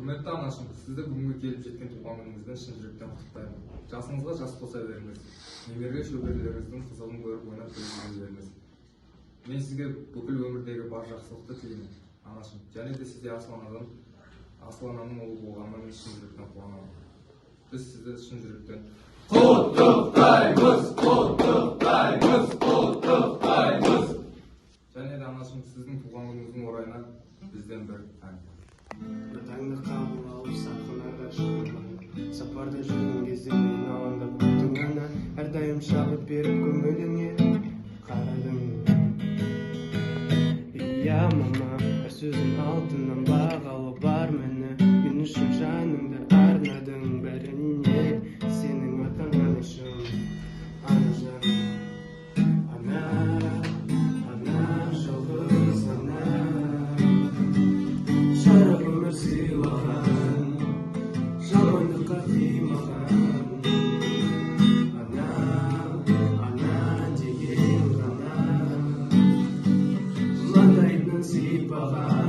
Құрметті анашым, сізді бүгінгі келіп жеткен туған күніңізбен шын жүректен құттықтаймын. Жасыңызға жас қоса беріңіз. Немере шөберелеріңіздің қызығын көріп, ойнап күліп жүре беріңіз. Мен сізге бүкіл өмірдегі бар жақсылықты тілеймін, анашым. Және де сізде асыл анадан, асыл ананың ұлы болғаныма мен шын жүректен қуанамын. Біз сізді шын жүректен Құттықтаймыз, құттықтаймыз, құттықтаймыз. Және де, анашым, сіздің туған күніңіздің орайына бізден бір ән. Бір таңды қабыл алып, сахнаға шыққан. Сапарда жүрген кезде мені алаңдап күттің, ана. Әрдайым шабыт беріп, көңіліңе қарадың. Иә, мама, әр сөзің алтыннан бағалы бар міне. Мен үшін жаныңды арнадың бәріне. Сенің атаң, анашым, анажан. Ана, ана, жалғыз ана. Жарық өмір сыйлаған, жамандыққа қимаған. Ана, ана деген ғана. Маңдайымнан сипаған.